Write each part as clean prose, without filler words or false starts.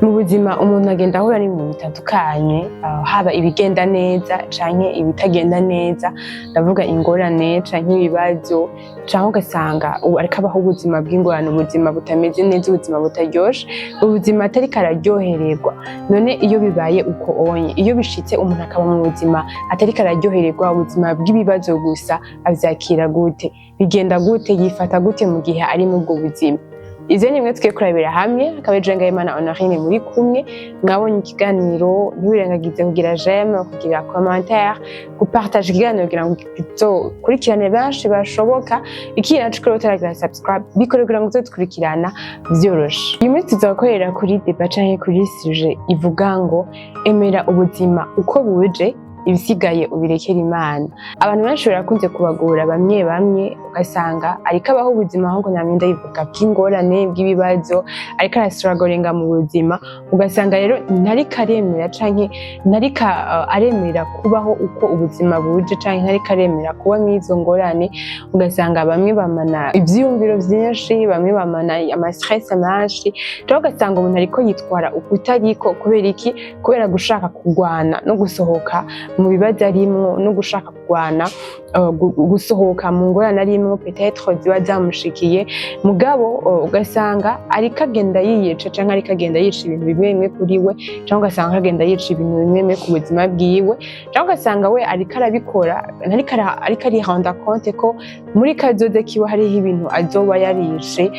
Mu buzima umuntu agenda ahura n'ibintu bitandukanye, haba ibigenda neza canke ibitagenda neza. Ndavuga ingorane canke ibibazo, canke ugasanga ubu ariko abaho ubuzima bw'ingorane, ubuzima butameze neza, ubuzima butaryoshe, ubuzima atariko araryohererwa. None iyo bibaye uko onye, iyo bishitse umuntu akaba mu buzima atariko araryohererwa, ubuzima bw'ibibazo gusa, avyakira gute? Bigenda gute? Yifata gute mu gihe ari muri ubwo buzima? Ivyo ni bimwe tugiye kurabira hamwe. Akaba ari Ngayimana Honorine muri kumwe. Mwabonye ikiganiro, ntiwirengagize kugira j'aime, kugira commentaire, gupartage ikiganiro kugira ngo kizokurikirane benshi bashoboka. Ikindi naco, kuri utaragira subscribe, bikore kugira ngo uzodukurikirana vyoroshe. Uyu munsi tuzakorera kuri débat canke kuri sujet ivuga ngo: "Emera ubuzima uko buje, ibisigaye ubirekera Imana." Abantu benshi barakunze kubagora, bamwe bamwe ugasanga ariko abaho ubuzima, ahubwo namye ndabivuga, bw'ingorane, bw'ibibazo, ariko arastrugglinga mu buzima. Ugasanga rero ntariko aremera canke ntariko aremera kubaho uko ubuzima buje, canke ntariko aremera kuba mw'izo ngorane. Ugasanga bamwe bamana ivyiyumviro vyinshi, bamwe bamana ama stress menshi, rero ugasanga umuntu ariko yitwara ukutariko. Kubera iki? Kubera gushaka kurwana no gusohoka mu bibazo arimwo, no gushaka kurwana gusohoka mu ngorane arimwo, peut-être ziba zamushikiye. Mugabo ugasanga ariko agenda yiyica, canke ariko agenda yica ibintu bimwe bimwe kuri we, canke ugasanga agenda yica ibintu bimwe bimwe ku buzima bwiwe, canke ugasanga we ariko arabikora ariko arirenda compte ko muri kazoza kiwe hariho ibintu azoba yarishe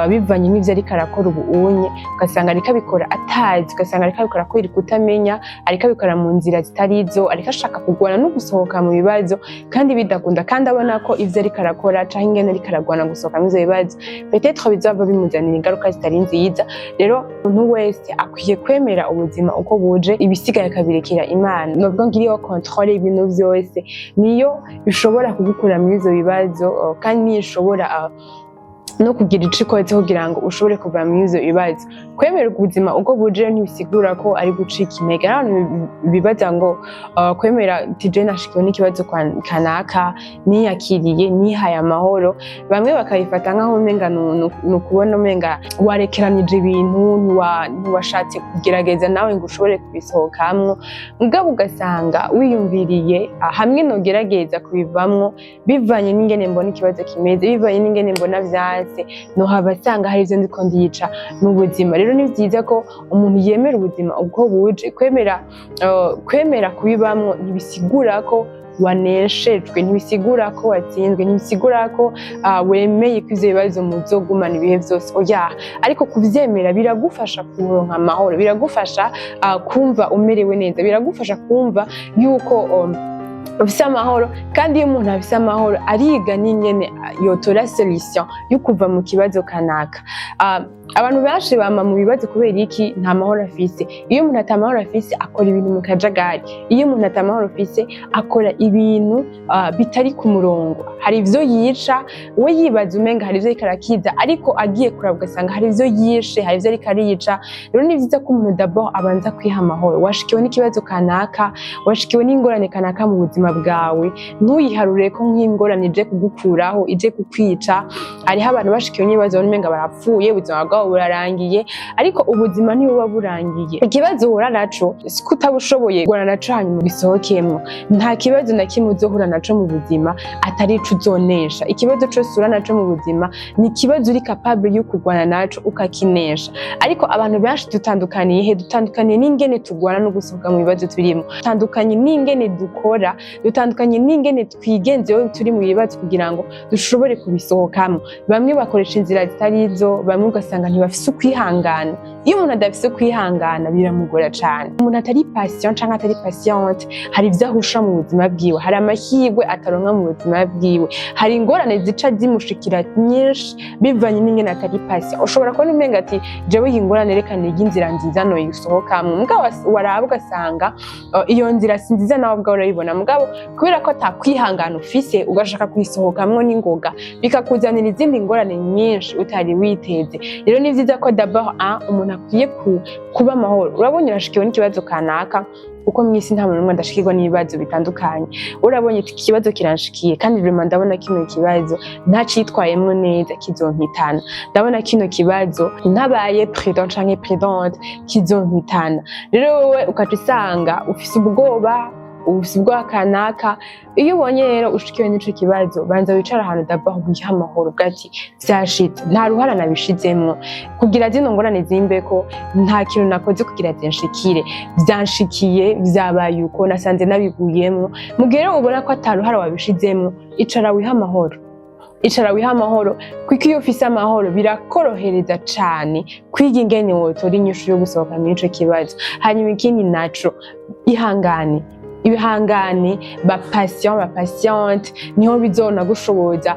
bivanye n'ivyo ariko arakora ubu unye. Ugasanga ariko abikora atazi, ugasanga ariko abikora kubera kutamenya, ariko abikora mu nzira zitari izo, ariko ashaka kurwana no gusohoka mu bibazo kandi bidakunda, kandi abona ko ivyo ariko arakora canke ingene ariko aragwana gusohoka muri ivyo bibazo peut-être bizova bimuzanira ingaruka zitari nziza. Rero umuntu wese akwiye kwemera ubuzima uko buje, ibisigaye akabirekera Imana. Novuga ngo iriho contrôle y'ibintu vyose, niyo ishobora kugukura muri ivyo bibazo, kandi niyo ishobora no kugira ico ikoze kugira ngo ushobore kuva muri ivyo bibazo. Kwemera ubuzima uko buje ntibisigura ko ari gucika intege. Hari abantu bibaza ngo kwemera ati: "Je nashikiwe n'ikibazo kanaka, niyakiriye, nihaye amahoro." Bamwe bakabifata nk'aho umenga ni ukubona umenga warekeranije ibintu, ntiwashatse kugerageza nawe ngo ushobore kubisohokamwo. Mugabo ugasanga wiyumviriye: "Hamwe nogerageza kubivamwo, bivanye n'ingene mbona ikibazo kimeze, bivanye n'ingene mbona vyanse, nohava nsanga hari ivyo ndiko ndica mu buzima." Rero ni vyiza ko umuntu yemera ubuzima uko buje. Kwemera kubibamwo ntibisigura ko waneshejwe, ntibisigura ko watsinzwe, ntibisigura ko wemeye ko ivyo bibazo muzogumana ibihe vyose, oya. Ariko kuvyemera biragufasha kuronka amahoro, biragufasha kumva umerewe neza, biragufasha kumva yuko ufise amahoro. Kandi iyo umuntu afise amahoro, ariga n'ingene yotora solution yo kuva mu kibazo kanaka. Abantu benshi bama mu bibazo kubera iki? Nta mahoro afise. Iyo umuntu ata mahoro afise, akora ibintu mu kajagari. Iyo umuntu ata mahoro afise, akora ibintu bitari ku murongo. Hari ivyo yica, we yibaza umenga hari ivyo ariko arakiza, ariko agiye kuraba ugasanga hari ivyo yishe, hari ivyo ariko arica. Rero ni vyiza ko umuntu d'abord abanza kwiha amahoro. Washikiwe n'ikibazo kanaka, washikiwe n'ingorane kanaka mu buzima bwawe, ntuyiharure ko nk'ingorane ije kugukuraho, ije kukwica. Hariho abantu bashikiwe n'ibibazo babona umenga barapfuye, ubuzima bwabo burarangiye, ariko ubuzima ntibuba burangiye. Ikibazo uhura naco si ko utaba ushoboye guhura naco hanyuma ugisohokemwo. Nta kibazo na kimwe uzohura naco mu buzima atari ico uzonesha. Ikibazo cose uhura naco mu buzima ni ikibazo uri capable yo kurwana naco ukakinesha. Ariko abantu benshi dutandukaniye he? Dutandukaniye n'ingene turwana no gusohoka mu bibazo turimo, dutandukanye n'ingene dukora, dutandukanye n'ingene twigenza iyo turi mu bibazo kugira ngo dushobore kubisohokamo. Bamwe bakoresha inzira zitari izo, bamwe ugasanga ntibafise ukwihangana. Iyo umuntu adafise ukwihangana, biramugora cane. Umuntu atari patient canke atari patiente, hari ivyo ahusha mu buzima bwiwe, hari amahirwe ataronka mu buzima bwiwe, hari ingorane zica zimushikira nyinshi bivanye n'ingene atari patient. Ushobora kubona umenga ati: "Jewe iyi ngorane reka nige inzira nziza noyisohokamwo." Mugabo waraba ugasanga iyo nzira si nziza, nawe ubwawe urayibona. Mugabo kubera ko atakwihangana ufise, ugashaka kuyisohokamwo n'ingoga, bikakuzanira izindi ngorane nyinshi utari witeze. Rero ni vyiza ko umuntu abanza kwiha amahoro. Rero ni vyiza ko d'abord un umuntu akwiye kuba amahoro. Urabonye urashikiwe n'ikibazo kanaka, kuko mw'isi nta muntu n'umwe adashikirwa n'ibibazo bitandukanye. Urabonye ati ikibazo kiranshikiye, kandi vraiment ndabona kino kibazo ntacitwayemwo neza kizompitana, ndabona kino kibazo ntabaye prudent canke prudente kizompitana. Rero wowe ukaca usanga ufise ubwoba kanaka. Iyo ubonye rero ushikiwe n'ico kibazo, banza wicare ahantu d'abord, wihe amahoro, uvuga ati vyashitse, nta ruhara nabishizemwo kugira zino ngorane zimbeko, nta kintu nakoze kugira zinshikire, vyanshikiye, vyabaye uko nasanze nabiguyemwo. Mu gihe rero ubona ko ata ruhara wabishizemwo, icara wihe amahoro, icara wihe amahoro, kuko iyo ufise amahoro birakorohereza cane kwiga ingene wotora inyishu yo gusohoka muri ico kibazo. Hanyuma ikindi naco, ihangane, ibihangane, ba patient, ba patiente, niho bizonagushoboza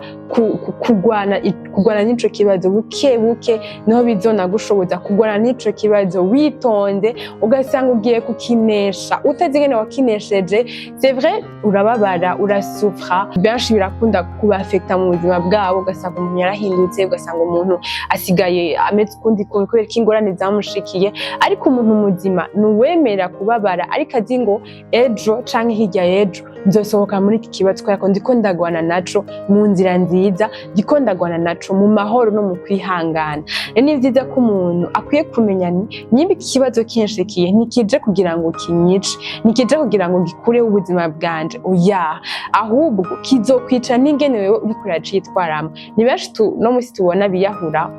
kugwana n'ico kibazo buke buke, niho bizonagushoboza kugwana n'ico kibazo witonze, ugasanga ugiye kukinesha utazi ingene wakinesheje. C'est vrai, urababara, urasufra, benshi birakunda kubafekta mu buzima bwabo, ugasanga umuntu yarahindutse, ugasanga umuntu asigaye ameze ukundi kuntu kubera ko ingorane zamushikiye. Ariko umuntu muzima ni uwemera kubabara, ariko azi ngo ejo canke hirya y'ejo nzosohoka muri iki kibazo, kubera ko ndiko ndagwana naco mu nzira nziza, ndiko ndagwana naco mu mahoro no mu kwihangana. Rero ni vyiza ko umuntu akwiye kumenya ni nimba iki kibazo kinshikiye, ntikije kugira ngo kinyice, ntikije kugira ngo gikureho ubuzima bwanje, oya, ahubwo kizokwica n'ingene wewe uriko uracitwaramo. Ni benshi no musi tubona biyahura,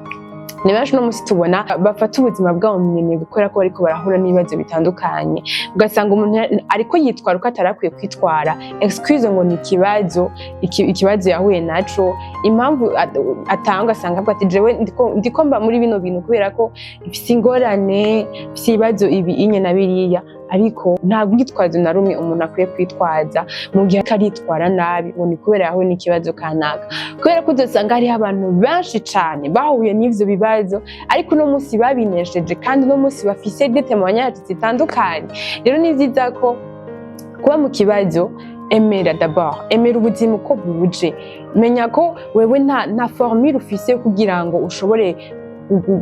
ni benshi no musi tubona bafata ubuzima bwabo mu minwe kubera ko bariko barahura n'ibibazo bitandukanye, ugasanga umuntu ariko yitwara uko atari akwiye kwitwara, excuse ngo ni ikibazo, ikibazo yahuye naco. Impamvu atanga, ugasanga avuga ati jewe ndiko mba muri bino bintu kubera ko mfise ingorane, mfise ibibazo ibi inye na biriya. Ariko nta rwitwazo na rumwe umuntu akwiye kwitwaza mu gihe ariko aritwara nabi ngo ni kubera yahuye n'ikibazo kanaka, kubera ko uzosanga hariho abantu benshi cane bahuye n'ivyo bibazo, ariko uno munsi babinesheje, kandi uno munsi bafise des témoignages zitandukanye. Rero ni vyiza ko kuba mu kibazo, emera d'abord, emera ubuzima uko buje. Menya ko wewe nta formule ufise kugira ngo ushobore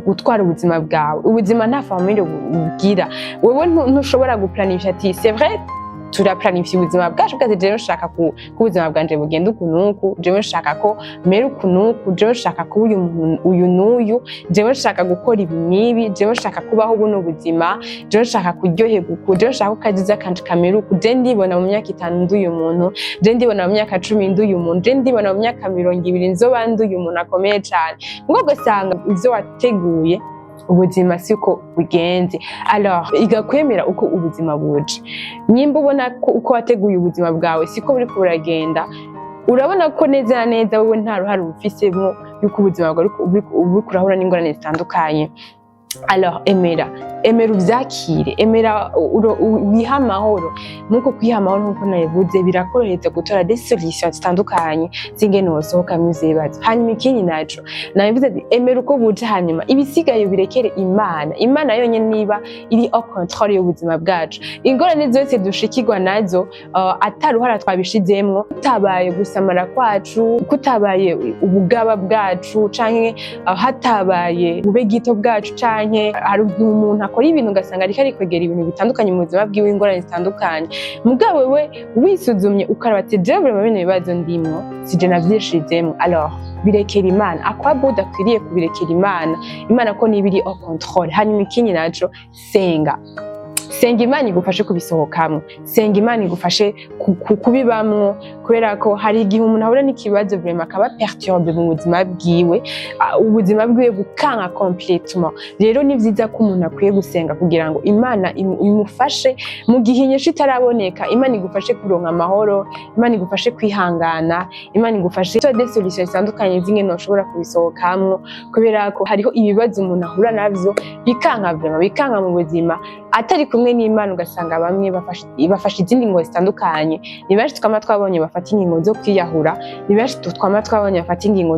gutwara ubuzima bwawe. Ubuzima nta formule bugira. Wewe ntushobora guplanifya ati, c'est vrai, turaplanifya ubuzima bwacu bwacu, jewe nshaka ko ubuzima bwanje bugenda uku n'uku, jewe nshaka ko mera uku n'uku, jewe nshaka kuba uyu muntu uyu n'uyu, jewe nshaka gukora ibi n'ibi, jewe nshaka kubaho buno buzima, jewe nshaka kuryoherwa uku, jewe nshaka ko kazoza kanje kamera uku, je ndibona mu myaka 5 ndi uyu muntu, je ndibona mu myaka 10 ndi uyu muntu, je ndibona mu myaka 20 nzoba ndi uyu muntu akomeye cane. Ngo ugasanga ivyo wateguye, ubuzima siko bugenze. Alors iga kwemera uko ubuzima buje. Nimba ubona ko uko wateguye ubuzima bwawe siko buriko buragenda, urabona ko neza na neza wowe nta ruhare ubufisemo yuko ubuzima bwawe buriko urahura n'ingorane zitandukanye, alors emera, emera uvyakire, emera wihe amahoro. Nuko kwiha amahoro, nkuko nabivuze, birakorohereza gutora des solutions zitandukanye z'ingene wosohoka mu ivyo bibazo. Hanyuma ikindi naco nabivuze ati emera uko buje, hanyuma ibisigaye birekere Imana. Imana yonyene niba iri au contrôle y'ubuzima bwacu. Ingorane zose dushikirwa nazo, ata ruhara twabishizemwo, kutabaye gusamara kwacu, kutabaye ubugaba bwacu, canke hatabaye bube gito bwacu, canke hari igihe umuntu akora ibintu ugasanga ariko arikwegera ibintu bitandukanye mu buzima bwiwe, ingorane zitandukanye. Mugabo wewe wisuzumye ukaraba ati jewe vraiment bino bibazo ndimwo sije navyishizemwo, alors birekera Imana. Akwabo udakwiriye kubirekera Imana, Imana ko niba iri au contrôle. Hanyuma ikindi naco, senga, senga Imana igufashe kubisohokamwo, senga Imana igufashe kubibamwo, kubera ko hari igihe umuntu ahura n'ikibazo vraiment akaba perturbé mu buzima bwiwe, ubuzima bwiwe bukanka complètement. Rero ni vyiza ko umuntu akwiye gusenga kugira ngo Imana imufashe mu gihe inyishu itaraboneka. Imana igufashe kuronka amahoro, Imana igufashe kwihangana, Imana igufashe des solutions zitandukanye z'ingene ushobora kubisohokamwo, kubera ko hariho ibibazo umuntu ahura navyo bikanka vraiment, bikanka mu buzima. Atari kumwe n'Imana, ugasanga bamwe bafashe izindi ngingo zitandukanye. Ni benshi twama twabonye bafata ingingo zo kwiyahura, ni benshi twama twabonye bafata ingingo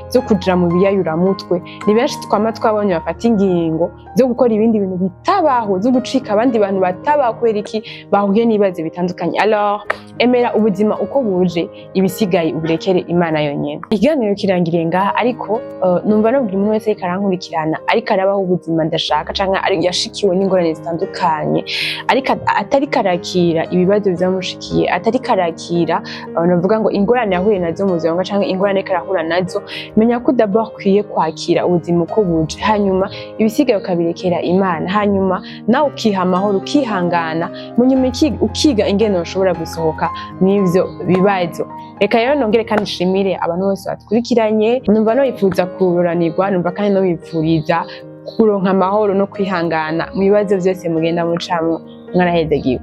zo kuja mu biyayuramutwe, ni benshi twama twabonye bafata ingingo zo gukora ibindi bintu bitabaho, zo gucika abandi bantu batabaho. Kubera iki? Bahuye n'ibibazo bitandukanye. Alors, emera ubuzima uko buje, ibisigaye ubirekere Imana yonyene. Ikiganiro kirangiriye ngaha, ariko numva nobwira umuntu wese ariko arankurikirana, ariko arabaho ubuzima ndashaka, canke yashikiwe n'ingorane zitandukanye, ariko atariko arakira ibibazo vyamushikiye, atariko arakira, novuga ngo ingorane yahuye nazo mu buzima, canke ingorane ariko arahura nazo, menya ko d'abord ukwiye kwakira ubuzima uko buje, hanyuma ibisigaye ukabirekera Imana, hanyuma nawe ukiha amahoro, ukihangana, mu nyuma ukiga ingene ushobora gusohoka mw'ivyo bibazo. Reka rero nongere kandi nshimire abantu bose batwurikiranye. Numva noyifuza kuroranirwa, numva kandi nobipfuriza kuronka amahoro no kwihangana mu bibazo vyose mugenda mucamwo. Mwarahezagiwe.